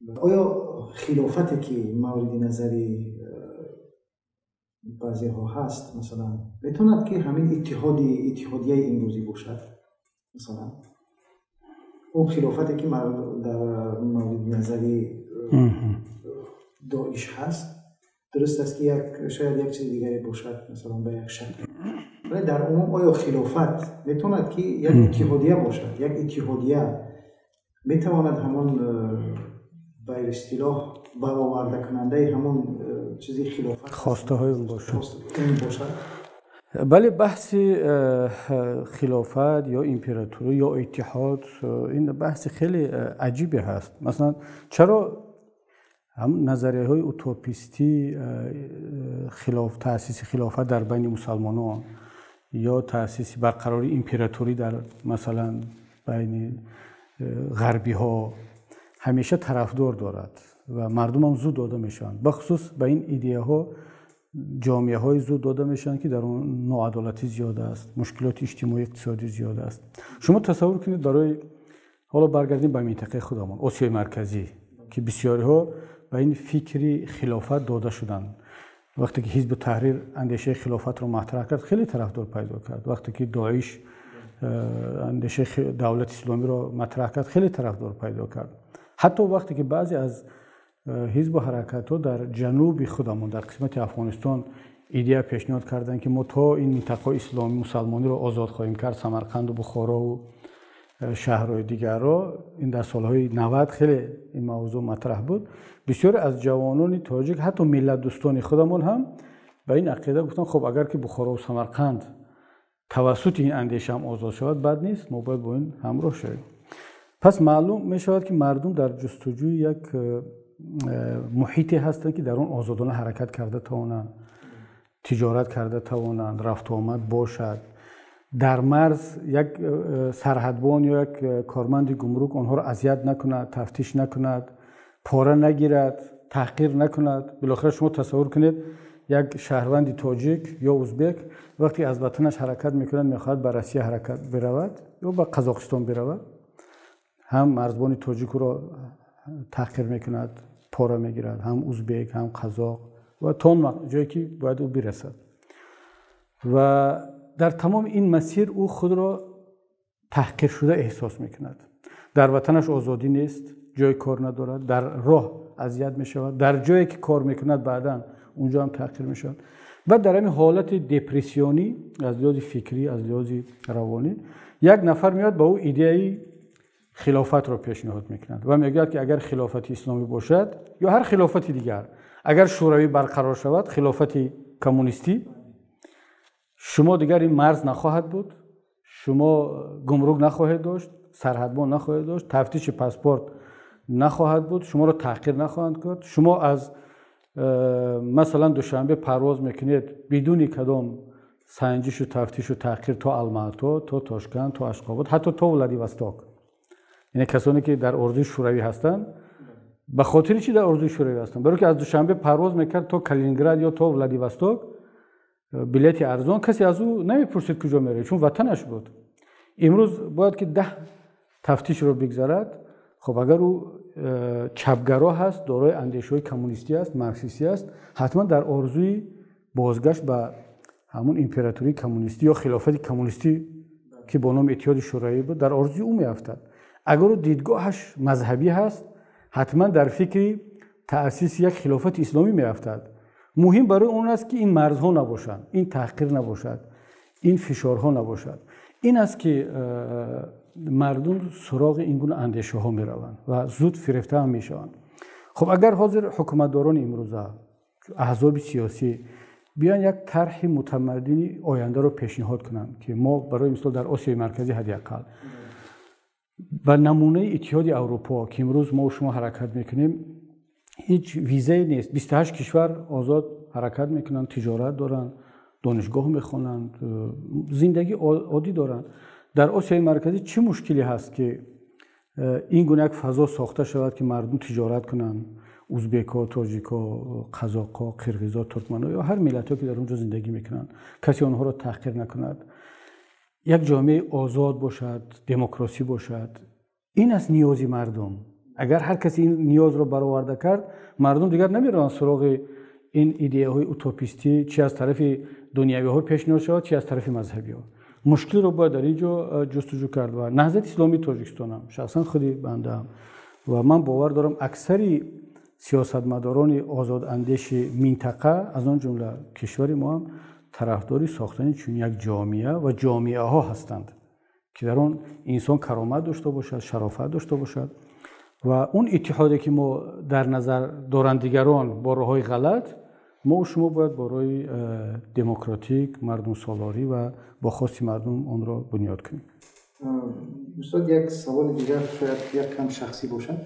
Оё хилофате ки мавриди назари баъзеҳо ҳаст, масалан, метавонад ки ҳамин иттиҳоди иттиҳодияи имрӯзӣ бошад? Масалан, он хилофате ки дар мавриди назари Доиш ҳаст, дуруст аст ки як шояд як чизи дигаре бошад, масалан, ба як шакл, вале дар умум оё хилофат метавонад ки як иттиҳодия бошад? Як иттиҳодия метавонад ҳамон ба истилоҳ баровардакунандаи ҳамон чизи хилофат хостаҳои он бошад? Бошад. Бале, баҳси хилофат ё импературӣ ё иттиҳод, ин баҳси хеле аҷибе ҳаст. Масалан, чаро ҳам назарияҳои утопистӣ, хилоф, таъсиси хилофат дар байни мусалмонон ё таъсиси барқарории импературӣ дар, масалан, байни ғарбиҳо ҳамеша тарафдор дорад ва мардумам зуд дода мешаванд? Бахусус ба ин идеяҳо ҷомеаҳои зуд дода мешаванд, ки дар он ноадолатӣ зиёд аст, мушкилоти иҷтимоӣ, иқтисодӣ зиёд аст. Шумо тасаввур кунед, барои ҳоло баргардем ба минтақаи худамон, Осиёи Марказӣ, ки бисёриҳо ба ин фикри хилофат дода шуданд. Вақте ки Ҳизби Таҳрир андешаи хилофатро матраҳ кард, хеле тарафдор пайдо кард. Вақте ки Доиш андешаи давлати исломиро матраҳ кард, хеле тарафдор пайдо кард. Ҳатто вақте ки баъзе аз ҳизбу ҳаракатҳо дар ҷануби худамон, дар қисмати Афғонистон, идея пешниҳод карданд, ки мо то ин минтақаи исломӣ мусалмониро озод хоҳем кард, Самарқанду Бухорову шаҳрҳои дигарро, ин дар солҳои 90 хеле ин мавзӯъ матраҳ буд, бисёре аз ҷавонони тоҷик, ҳатто миллатдӯстони худамон ҳам ба ин ақида гуфтанд: хуб, агар ки Бухорову Самарқанд тавассути ин андеша ҳам озод шавад, бад нест, мо бояд бо ин ҳамроҳ шавем. Пас маълум мешавад, ки мардум дар ҷустуҷӯи як муҳите ҳастанд, ки дар он озодона ҳаракат карда тавонанд, тиҷорат карда тавонанд, рафтуомад бошад, дар марз як сарҳадбон ё як корманди гумрук онҳоро азият накунад, тафтиш накунад, пора нагирад, таҳқир накунад. Билохира шумо тасаввур кунед, як шаҳрванди тоҷик ё узбек вақте аз ватанаш ҳаракат мекунад, мехоҳад ба Россия ҳаракат биравад ё ба Қазоқистон биравад, ҳам марзбони тоҷикро таҳқир мекунад, пора мегирад, ҳам узбек, ҳам қазоқ, ва то он ҷое ки бояд ӯ бирасад. Ва дар тамоми ин масир ӯ худро таҳқиршуда эҳсос мекунад. Дар ватанаш озодӣ нест, ҷои кор надорад, дар роҳ азият мешавад, дар ҷое ки кор мекунад, баъдан унҷо ҳам таҳқир мешавад. Баъд дар ҳамин ҳолати депрессионӣ аз лиҳози фикрӣ, аз лиҳози равонӣ, як нафар меояд, ба ӯ идеяи хилофатро пешниҳод мекунад ва мегӯяд, ки агар хилофати исломӣ бошад ё ҳар хилофати дигар, агар шӯравӣ барқарор шавад, хилофати коммунистӣ, шумо дигар ин марз нахоҳад буд, шумо гумрук нахоҳед дошт, сарҳадбон нахоҳед дошт, тафтиши паспорт нахоҳад буд, шуморо таҳқир нахоҳанд кард. Шумо аз масалан Душанбе парвоз мекунед бидуни кадом санҷишу тафтишу таҳқир то Алмато, то Тошканд, то Ашқобод, ҳатто то Владивосток. Яъне касоне ки дар орзуи шӯравӣ ҳастанд, ба хотири чӣ дар орзуи шӯравӣ ҳастанд? Барои ки аз Душанбе парвоз мекард то Калининград ё то Владивосток, билети арзон, касе аз ӯ намепурсид куҷо меравед, чун ватанаш буд. Имрӯз бояд ки 10 тафтишро бигзарад. Хоб, агар ӯ чапгаро ҳаст, дорои андешаҳои коммунистӣ аст, марксистӣ аст, ҳатман дар орзуи бозгашт ба ҳамон импературии коммунистӣ ё хилофати коммунистӣ, ки бо номи Иттиҳоди Шӯравӣ буд, дар орзуи ӯ меафтад. Агар ӯ дидгоҳаш мазҳабӣ ҳаст, ҳатман дар фикри таъсиси як хилофати исломӣ меафтад. Муҳим барои он аст, ки ин марзҳо набошанд, ин таҳқир набошад, ин фишорҳо набошад. Ин аст ки мардум суроғи ин гуна андешаҳо мераванд ва зуд фирефта ҳам мешаванд. Хуб, агар ҳозир ҳукуматдорони имрӯза, аҳзоби сиёсӣ биёянд, як тарҳи мутамаддини ояндаро пешниҳод кунанд, ки мо барои мисол дар Осиёи Марказӣ ҳадди ақал ба намунаи Иттиҳоди Аврупо, ки имрӯз мо шумо ҳаракат мекунем, ҳеҷ визае нест, 28 кишвар озод ҳаракат мекунанд, тиҷорат доранд, донишгоҳ мехонанд, зиндагии оддӣ доранд. Дар Осиёи Марказӣ чӣ мушкиле ҳаст, ки ин гуна як фазо сохта шавад, ки мардум тиҷорат кунанд, узбекҳо, тоҷикҳо, қазоқҳо, қирғизҳо, туркманҳо ё ҳар миллатҳо, ки дар он ҷо зиндагӣ мекунанд, касе онҳоро таҳқир накунад, як ҷомеаи озод бошад, демократсӣ бошад? Ин аст ниёзи мардум. Агар ҳар касе ин ниёзро бароварда кард, мардум дигар намераванд суроғи ин идеяҳои утопистӣ, чи аз тарафи дунявиҳо пешниҳод шавад, чи аз тарафи мазҳабиҳо. Мушкилро бояд дар ин ҷо ҷустуҷӯ кард ва Наҳзати Исломии Тоҷикистонам, шахсан худи бандаам, ва ман бовар дорам аксари сиёсатмадорони озодандеши минтақа, аз он ҷумла кишвари мо ҳам, тарафдори сохтани чунин як ҷомеа ва ҷомеаҳо ҳастанд, ки дар он инсон каромат дошта бошад, шарофат дошта бошад ва он иттиҳоде ки мо дар назар доранд дигарон бо роҳҳои ғалат, мо шумо бояд бо роҳи демократик, мардумсолорӣ ва бо хости мардум онро бунёд кунем. Устод, як саволи дигар шояд як кам шахсӣ бошад.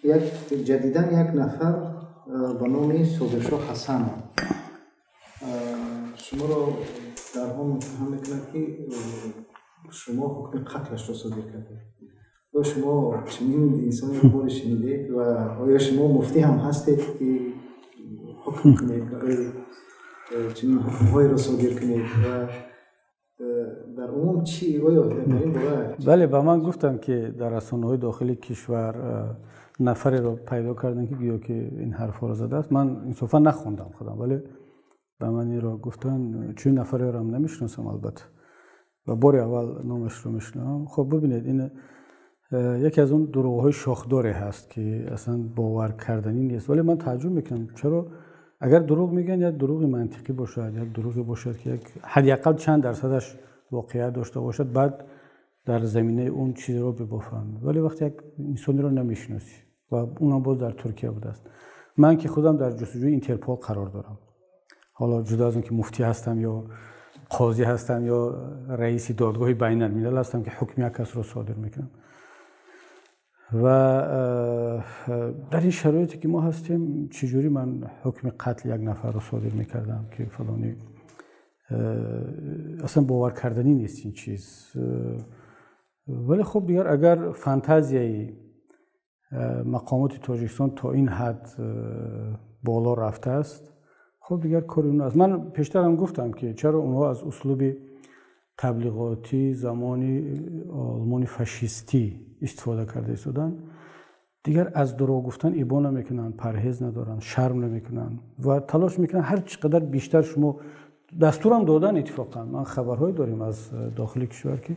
Як ҷадидан як нафар ба номи Собиршоҳ Ҳасан шуморо дар он муттаҳам мекунад, ки шумо ҳукми қатлашро содир кардед. Оё шумо чунин инсонеро боре шунидед ва оё шумо муфтӣ ҳам ҳастед, ки ҳукм кунед, барои чунин ҳукмҳоеро содир кунед ва дар умум чӣ, оё дар ин бора? Бале, ба ман гуфтанд, ки дар расонаҳои дохили кишвар нафареро пайдо карданд, ки гӯё ки ин ҳарфҳоро задааст. Ман инсофан нахондам худам, вале ба ман инро гуфтанд. Чунин нафареро ҳам намешиносам, албатта, ва бори аввал номашро мешунавам. Хуб, бибинед, ин яке аз он дурӯғҳои шохдоре ҳаст, ки аслан бовар карданӣ нест. Вале ман тааҷҷуб мекунам, чаро агар дурӯғ мегӯянд, як дурӯғи мантиқӣ бошад, як дурӯғе бошад, ки як ҳадди ақал чанд дарсадаш воқеият дошта бошад, баъд дар заминаи он чизро бибофанд. Вале вақте як инсонеро намешиносӣ ва унам боз дар Туркия будааст, ман ки худам дар ҷустуҷӯи Интерпол қарор дорам, ҳоло ҷудо аз он ки муфтӣ ҳастам ё қозӣ ҳастам ё раиси додгоҳи байналмилал ҳастам, ки ҳукми як касро содир мекунам, ва дар ин шароите ки мо ҳастем, чӣ ҷурӣ ман ҳукми қатли як нафарро содир мекардам, ки фалонӣ, аслан бовар карданӣ нест ин чиз. Вале хуб, дигар агар фантазияи мақомоти Тоҷикистон то ин ҳад боло рафтааст, хуб, дигар кори он аст. Ман пештарам гуфтам, ки чаро онҳо аз услуби таблиғотӣ замони олмони фашистӣ истифода карда истоданд. Дигар аз дурӯғ гуфтан ибо намекунанд, парҳез надоранд, шарм намекунанд ва талош мекунанд ҳар чӣ қадар бештар. Шумо дастурам додан, иттифоқан ман хабарҳое дорем аз дохили кишвар, ки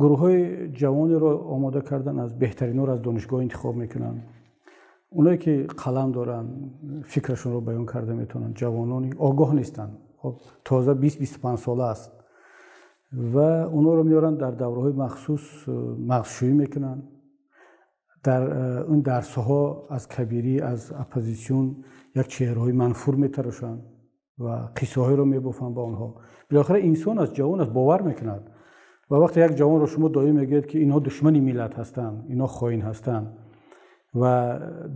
гурӯҳҳои ҷавонеро омода кардан, аз беҳтаринҳоро аз донишгоҳ интихоб мекунанд, оное ки қалам доранд, фикрашонро баён карда метавонанд, ҷавонони огоҳ нестанд, хоб, тоза 20-25 сола аст, ва онҳоро меоранд, дар давраҳои махсус мағзшӯӣ мекунанд. Дар он дарсҳо аз кабирӣ, аз оппозитсион як чеҳраҳои манфур метарошанд ва қиссаҳоеро мебофанд ба онҳо. Билохира инсон аст, ҷавон аст, бовар мекунад. Ва вақте як ҷавонро шумо доим мегӯед, ки инҳо душмани миллат ҳастанд, инҳо хоин ҳастанд ва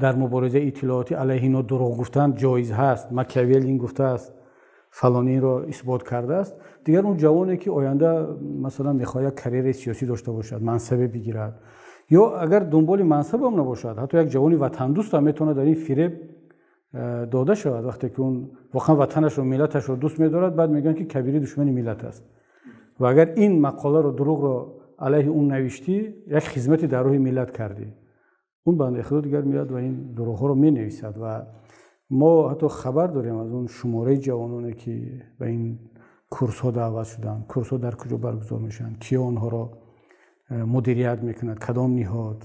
дар муборизаи иттилоотӣ алайҳи инҳо дурӯғ гуфтан ҷоиз ҳаст, Макиавелли ин гуфтааст, фалонӣ инро исбот кардааст, дигар он ҷавоне ки оянда масалан мехоҳад як карьераи сиёсӣ дошта бошад, мансабе бигирад, ё агар дунболи мансабам набошад, ҳатто як ҷавони ватандӯст ҳам метавонад дар ин фиреб дода шавад. Вақте ки он воқеан ватанашро, миллаташро дӯст медорад, баъд мегӯянд, ки Кабирӣ душмани миллат аст ва агар ин мақоларо, дурӯғро алайҳи он навиштӣ, як хизмати дар роҳи миллат кардӣ. Он бандаи худо дигар меояд ва ин дурӯғҳоро менависад. Ва мо ҳатто хабар дорем аз он шумораи ҷавононе, ки ба ин курсҳо даъват шуданд, курсҳо дар куҷо баргузор мешаванд, киё онҳоро мудирият мекунад, кадом ниҳод.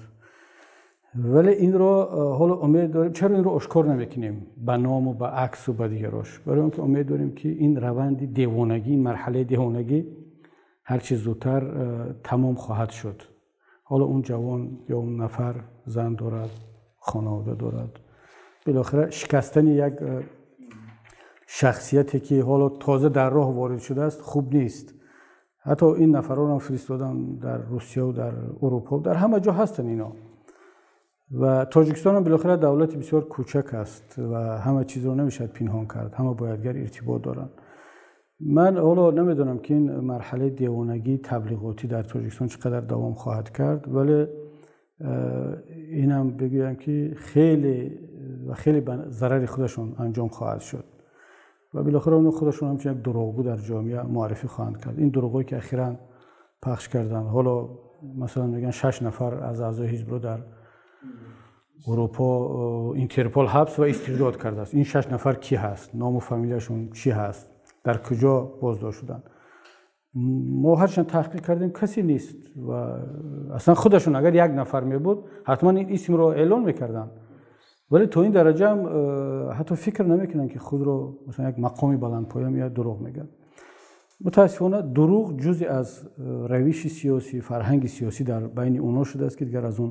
Вале инро ҳоло умед дорем. Чаро инро ошкор намекунем ба ному ба аксу ба дигарош? Барои он ки умед дорем, ки ин раванди девонагӣ, ин марҳалаи девонагӣ ҳарчи зудтар тамом хоҳад шуд. Ҳоло он ҷавон ё он нафар зан дорад, хонавода дорад. Билохира шикастани як шахсияте, ки ҳоло тоза дар роҳ ворид шудааст, хуб нест. Ҳатто ин нафаронам фиристодан дар Русияву дар Урупо, дар ҳама ҷо ҳастанд ино. Ва Тоҷикистонам билохира давлати бисёр кӯчак аст ва ҳама чизро намешавад пинҳон кард, ҳама бо якдигар иртибот доранд. Ман ҳоло намедонам, ки ин марҳалаи девонагии таблиғотӣ дар Тоҷикистон чӣ қадар давом хоҳад кард, вале инам бигӯям, ки хеле ва хеле ба зарари худашон анҷом хоҳад шуд ва билохира онҳо худашон ҳамчун як дурӯғгӯ дар ҷомеа муаррифӣ хоҳанд кард. Ин дурӯғҳое, ки ахиран пахш карданд, ҳоло масалан мегӯянд, шаш нафар аз аъзои ҳизбро дар Урупо Интерпол ҳабс ва истирдод кардааст. Ин 6 нафар кӣ ҳаст, ному фамилияшон чӣ ҳаст, дар куҷо боздошт шуданд? Мо ҳарчанд таҳқиқ кардем, касе нест ва аслан худашон агар як нафар мебуд, ҳатман ин исмро эълон мекарданд. Вале то ин дараҷа ҳам ҳатто фикр намекунанд, ки худро масалан як мақоми баландпоя меяд, дурӯғ мегӯяд. Мутаассифона, дурӯғ ҷузъе аз равиши сиёсӣ, фарҳанги сиёсӣ дар байни онҳо шудааст, ки дигар аз он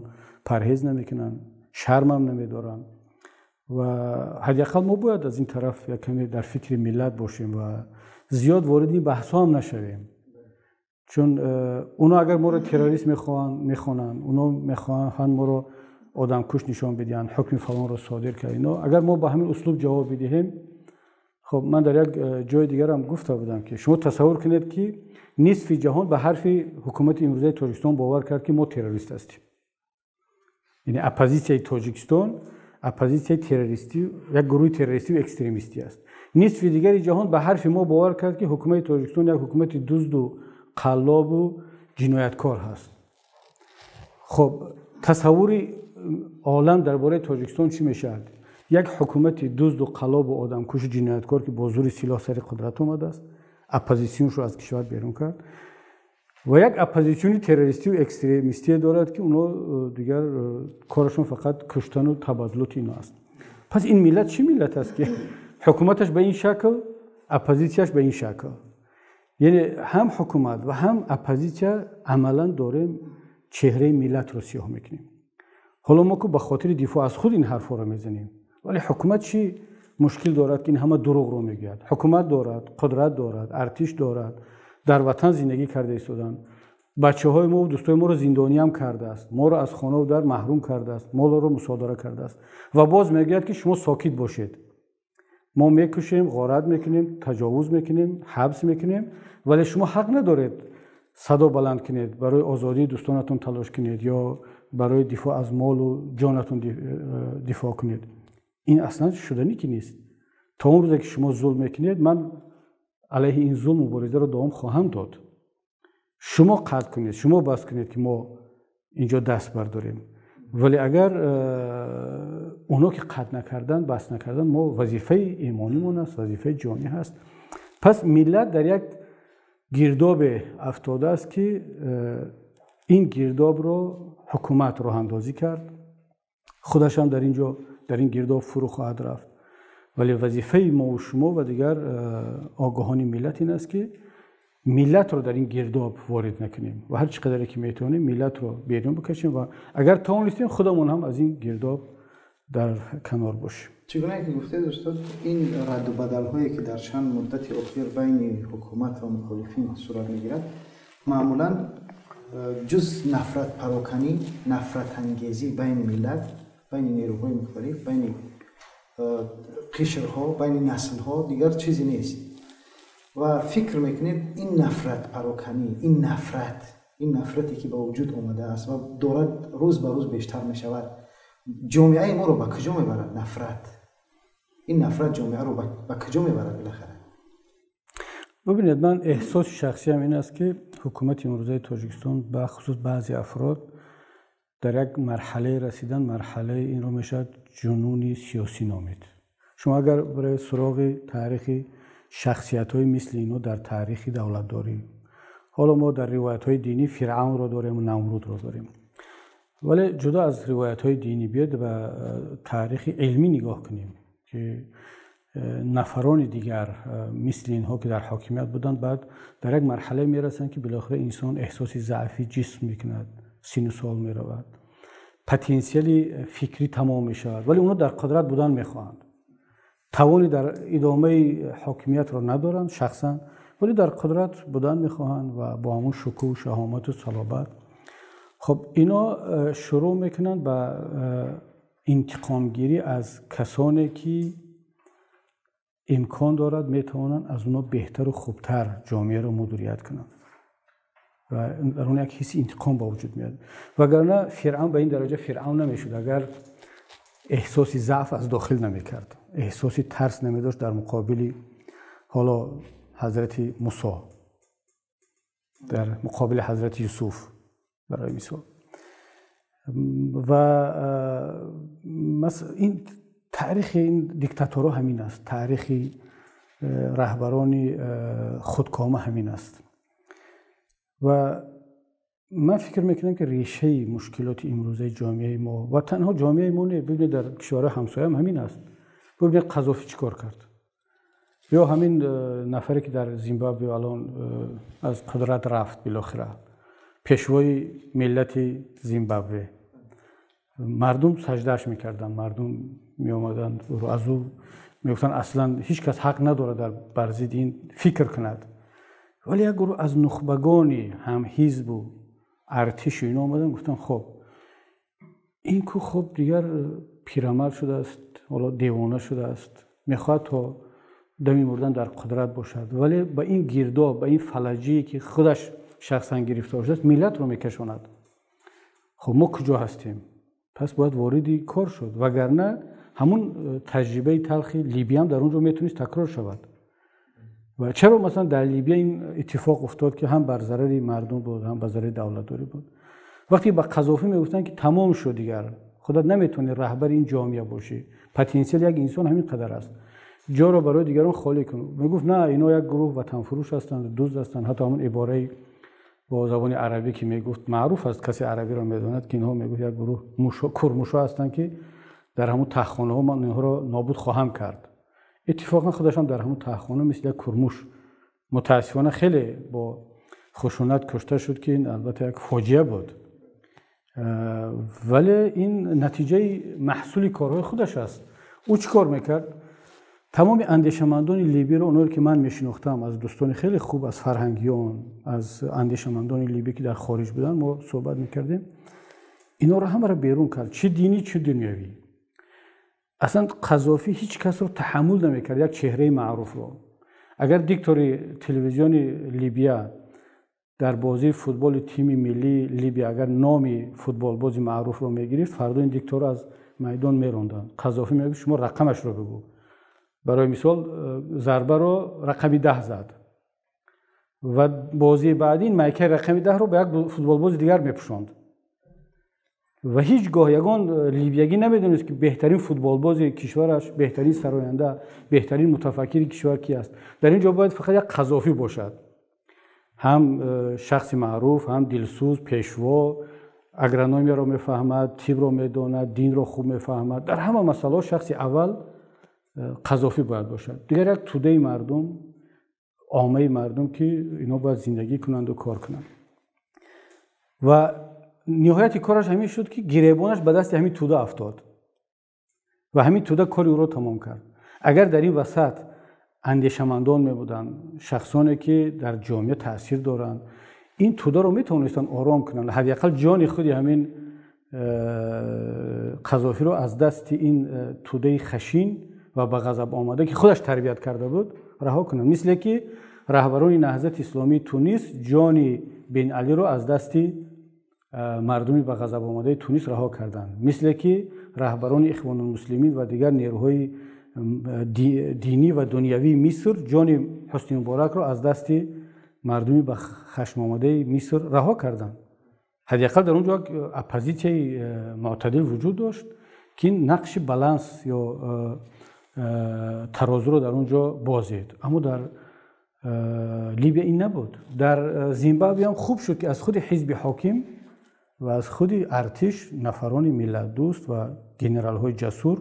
парҳез намекунанд, шармам намедоранд. Ва ҳадди ақал мо бояд аз ин тараф як каме дар фикри миллат бошем ва зиёд вориди ин баҳсҳо ҳам нашавем, чун онҳо агар моро террорист мехонанд, онҳо мехоҳанд моро одамкуш нишон бидиҳанд, ҳукми фалонро содир кард. Ино агар мо ба ҳамин услуб ҷавоб бидиҳем. Хоб, ман дар як ҷои дигарам гуфта будам, ки шумо тасаввур кунед, ки нисфи ҷаҳон ба ҳарфи ҳукумати имрӯзаи Тоҷикистон бовар кард, ки мо террорист ҳастем. Яъне оппозитсияи Тоҷикистон оппозитсияи террористӣ, як гурӯҳи террористию экстремистӣ аст. Нисфи дигари ҷаҳон ба ҳарфи мо бовар кард, ки ҳукумати Тоҷикистон як ҳукумати дузду қаллобу ҷинояткор ҳаст. Хоб, тасаввури олам дар бораи Тоҷикистон чӣ мешавад? Як ҳукумати дузду қаллобу одамкушу ҷинояткор, ки бо зури силоҳ сари қудрат омадааст, оппозитсионшро аз кишвар берун кард ва як оппозитсиони террористию экстремистие дорад, ки онҳо дигар корашон фақат куштану табаддулоти ино аст. Пас ин миллат чӣ миллат аст, ки ҳукуматаш ба ин шакл, оппозитсияш ба ин шакл? Яъне ҳам ҳукумат ва ҳам оппозитсия амалан дорем чеҳраи миллатро сиёҳ мекунем. Ҳоло мо ку ба хотири дифоъ аз худ ин ҳарфҳоро мезанем, вале ҳукумат чӣ мушкил дорад, ки ин ҳама дурӯғро мегӯяд? Ҳукумат дорад, қудрат дорад, артиш дорад, дар ватан зиндагӣ карда истоданд. Бачаҳои мо дӯстои моро зиндониам кардааст, моро аз хонаву дар маҳрум кардааст, молро мусодира кардааст ва боз мегӯяд, ки шумо сокит бошед, мо мекушем, ғорат мекунем, таҷовуз мекунем, ҳабс мекунем, вале шумо ҳақ надоред садо баланд кунед, барои озодии дӯстонатон талош кунед ё барои дифоъ аз молу ҷонатон дифоъ кунед. Ин аслан шуданӣ ки нест. То он рӯзе ки шумо зулм мекунед, ман алайҳи ин зулм муборизаро давом хоҳам дод. Шумо қатъ кунед, шумо бас кунед, ки мо инҷо даст бардорем. Вале агар онҳо ки қатъ накардан, бас накардан, мо вазифаи имонимон аст, вазифаи ҷонӣ ҳаст. Пас миллат дар як гирдобе афтодааст, ки ин гирдобро ҳукумат роҳандозӣ кард, худаш ҳам дар инҷо дар ин гирдоб фурӯ хоҳад рафт. Вале вазифаи мо ва шумо ва дигар огоҳони миллат ин аст, ки миллатро дар ин гирдоб ворид накунем ва ҳар чӣ қадаре ки метавонем, миллатро берун бикашем ва агар тавонистем, худамон ҳам аз ин гирдоб дар канор бошем. Чӣ гуна ки гуфтед, устод, ин радду бадалҳое, ки дар чанд муддати охир байни ҳукумат ва мухолифин сурат мегирад, маъмулан ҷуз нафратпароканӣ, нафратангезӣ байни миллат, байни нерӯҳои мухталиф, байни қишрҳо, байни наслҳо дигар чизе нест. Ва фикр мекунед, ин нафратпароканӣ, ин нафрат, ин нафрате, ки ба вуҷуд омадааст ва дорад рӯз ба рӯз бештар мешавад, ҷомеаи моро ба куҷо мебарад? Нафрат, ин нафрат ҷомеаро ба куҷо мебарад билахара? Бубинед, ман эҳсоси шахсиям ин аст, ки ҳукумати имрӯзаи Тоҷикистон, бахусус баъзе афрод, дар як марҳалае расидан, марҳалаи инро мешавад ҷунуни сиёсӣ номид. Шумо агар барои суроғи таърихи шахсиятҳои мисли инҳо дар таърихи давлатдорӣ, ҳоло мо дар ривоятҳои динӣ Фиръавнро дорем, Намрудро дорем, вале ҷудо аз ривоятҳои динӣ биёд ба таърихи илмӣ нигоҳ кунем, ки нафарони дигар мисли инҳо, ки дар ҳокимият буданд, баъд дар як марҳалае мерасанд, ки билохира инсон эҳсоси заъфи ҷисм мекунад, сину сол меравад, потенсиали фикрӣ тамом мешавад, вале онҳо дар қудрат будан мехоҳанд, тавони дар идомаи ҳокимиятро надоранд шахсан, вале дар қудрат будан мехоҳанд ва бо ҳамон шукӯҳ, шаҳомату салобат. Хоб, ино шурӯъ мекунанд ба интиқомгирӣ аз касоне, ки имкон дорад, метавонанд аз онҳо беҳтару хубтар ҷомеаро мудирият кунанд ва дар он як ҳисси интиқом ба вуҷуд меояд. Вагарна Фиръавн ба ин дараҷа Фиръавн намешуд, агар эҳсоси заъф аз дохил намекард, эҳсоси тарс намедошт дар муқобили ҳоло ҳазрати Мусо, дар муқобили ҳазрати Юсуф барои мисол. Ва ин таърихи ин диктаторҳо ҳамин аст, таърихи раҳбарони худкома ҳамин аст. Ва ман фикр мекунам, ки решаи мушкилоти имрӯзаи ҷомеаи мо, ва танҳо ҷомеаи мо не, бибинед, дар кишварҳои ҳамсоя ҳам ҳамин аст. Бибинед, Қазофӣ чӣ кор кард, ё ҳамин нафаре, ки дар Зимбабве алон аз қудрат рафт, билохира пешвои миллати Зимбабве, мардум саждааш мекарданд, мардум меомаданд аз ӯ мегуфтанд, аслан ҳеҷ кас ҳақ надорад дар бар зидди ин фикр кунад. Вале як гурӯҳ аз нухбагони ҳамҳизбу артишу ино омаданд, гуфтанд: «Хоб, ин ку хоб дигар пирамард шудааст, ҳоло девона шудааст, мехоҳад то дами мурдан дар қудрат бошад, вале ба ин гирдоб, ба ин фалаҷие, ки худаш шахсан гирифтор шудааст, миллатро мекашонад. Хоб, мо куҷо ҳастем? Пас бояд вориди кор шуд, вагарна ҳамун таҷрибаи талхи Либиям дар он ҷо метавонист такрор шавад». Ва чаро, масалан, дар Либия ин иттифоқ уфтод, ки ҳам бар зарари мардум буд, ҳам ба зарари давлатдорӣ буд? Вақте ба Қазофӣ мегуфтанд, ки тамом шуд, дигар худат наметавонӣ раҳбари ин ҷомеа бошӣ, потенсиали як инсон ҳамин қадар аст, ҷоро барои дигарон холӣ кун, мегуфт: «На, ино як гурӯҳ ватанфурӯш ҳастанд, дузд ҳастанд». Ҳатто ҳамон ибораи бо забони арабӣ, ки мегуфт, маъруф аст, касе арабиро медонад, ки инҳо, мегуфт, як гурӯҳ курмушо ҳастанд, ки дар ҳамун таҳхонаҳо ман инҳоро нобуд хоҳам кард. Иттифоқан худашам дар ҳамун таҳхона мисли як курмуш, мутаассифона, хеле бо хушунат кушта шуд, ки ин албатта як фоҷиа буд, вале ин натиҷаи маҳсули корҳои худаш аст. Ӯ чӣ кор мекард? Тамоми андешамандони либиро, онҳоро, ки ман мешинохтам, аз дӯстони хеле хуб, аз фарҳангиён, аз андешамандони либӣ, ки дар хориҷ буданд, мо суҳбат мекардем, инҳоро ҳамаро берун кард, чӣ динӣ, чӣ дунявӣ. Аслан Қазофӣ ҳеҷ касро таҳаммул намекард, як чеҳраи маъруфро. Агар диктори телевизиони Либия дар бозии футболи тими миллии Либия агар номи футболбози маъруфро мегирифт, фардо ин дикторро аз майдон меронданд. Қазофӣ мегуфт: «Шумо рақамашро бигӯ». Барои мисол, зарбаро рақами 10 зад ва бозии баъдӣ ин майкаи рақами 10-ро ба як футболбози дигар мепӯшонд ва ҳеҷ гоҳ ягон либиягӣ намедонист, ки беҳтарин футболбози кишвараш, беҳтарин сароянда, беҳтарин мутафаккири кишвар ки аст. Дар ин ҷо бояд фақат як Қазофӣ бошад, ҳам шахси маъруф, ҳам дилсӯз, пешво, агрономияро мефаҳмад, тибро медонад, динро хуб мефаҳмад. Дар ҳама масъалаҳо шахси аввал Қазофӣ бояд бошад. Дигар як тӯдаи мардум, оммаи мардум, ки инҳо бояд зиндагӣ кунанду кор кунанд. Ва ниҳояти кораш ҳамин шуд, ки гиребонаш ба дасти ҳамин тӯда афтод ва ҳамин тӯда кори ӯро тамом кард. Агар дар ин васат андешамандон мебуданд, шахсоне, ки дар ҷомеа таъсир доранд, ин тӯдаро метавонистанд ором кунанд, ҳадди ақал ҷони худи ҳамин Қазофиро аз дасти ин тӯдаи хашин ва ба ғазаб омада, ки худаш тарбият карда буд, раҳо кунанд, мисле ки раҳбарони Наҳзати Исломии Тунис ҷони Бен Алиро аз дасти мардуми ба ғазаб омадаи Тунис раҳо карданд, мисле ки раҳбарони Ихвонулмуслимин ва дигар нерӯҳои динӣ ва дунявии Миср ҷони Ҳусни Муборакро аз дасти мардуми ба хашмомадаи Миср раҳо карданд. Ҳадди ақал дар он ҷо як оппозитсияи мӯътадил вуҷуд дошт, ки нақши баланс ё тарозуро дар он ҷо бозид. Аммо дар Либия ин набуд. Дар Зимбабве ҳам хуб шуд, ки аз худи ҳизби ҳоким ва аз худи артиш нафарони миллатдӯст ва генералҳои ҷасур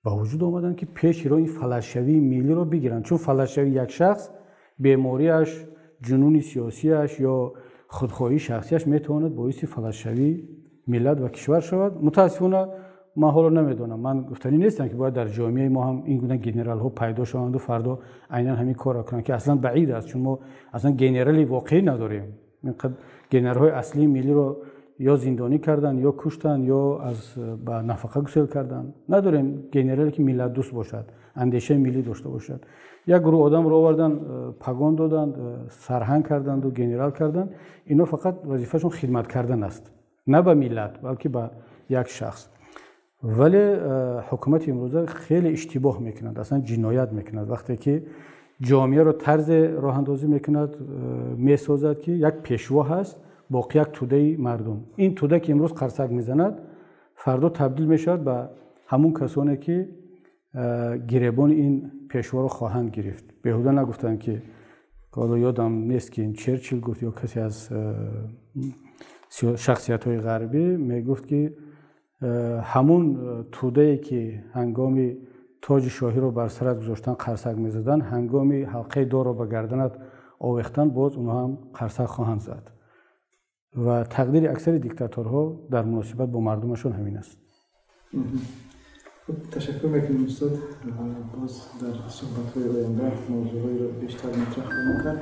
ба вуҷуд омаданд, ки пеши роҳи фалаҷшавии миллиро бигиранд, чун фалаҷшавии як шахс, бемориаш, ҷунуни сиёсиаш ё худхоҳии шахсиаш метавонад боиси фалаҷшавии миллат ва кишвар шавад. Мутаассифона, ман ҳоло намедонам, ман гуфтанӣ нестам, ки бояд дар ҷомеаи мо ҳам ин гуна генералҳо пайдо шаванду фардо айнан ҳамин корро кунанд, ки аслан баъид аст, чун мо аслан генерали воқеӣ надорем. Инқадр генералҳои аслии миллиро ё зиндонӣ карданд, ё куштанд, ё аз ба нафақа гусел карданд. Надорем генерале, ки миллатдӯст бошад, андешаи миллӣ дошта бошад. Як гурӯҳ одамро оварданд, пагон доданд, сарҳанг карданду генерал карданд. Инҳо фақат вазифашон хидмат кардан аст, на ба миллат, балки ба як шахс. Вале ҳукумати имрӯза хеле иштибоҳ мекунад, аслан ҷиноят мекунад, вақте ки ҷомеаро тарзе роҳандозӣ мекунад, месозад, ки як пешво ҳаст. боқӣ як тӯдаи мардум. Ин тӯда, ки имрӯз қарсак мезанад, фардо табдил мешавад ба ҳамун касоне, ки гиребони ин пешворо хоҳанд гирифт. Беҳуда нагуфтанд, ки ҳоло ёдам нест, ки ин Черчил гуфт ё касе аз шахсиятҳои ғарбӣ мегуфт, ки ҳамун тӯдае, ки ҳангоми тоҷи шоҳиро бар сарат гузоштан қарсак мезаданд, ҳангоми ҳалқаи дорро ба гарданат овехтан, боз онҳо ҳам қарсак хоҳанд зад. Ва тақдири аксари диктаторҳо дар муносибат бо мардумашон ҳамин аст. Хуб, ташаккур мекунем, устод. Боз дар суҳбатҳои оянда мавзӯъҳоеро бештар матраҳ хоҳем кард.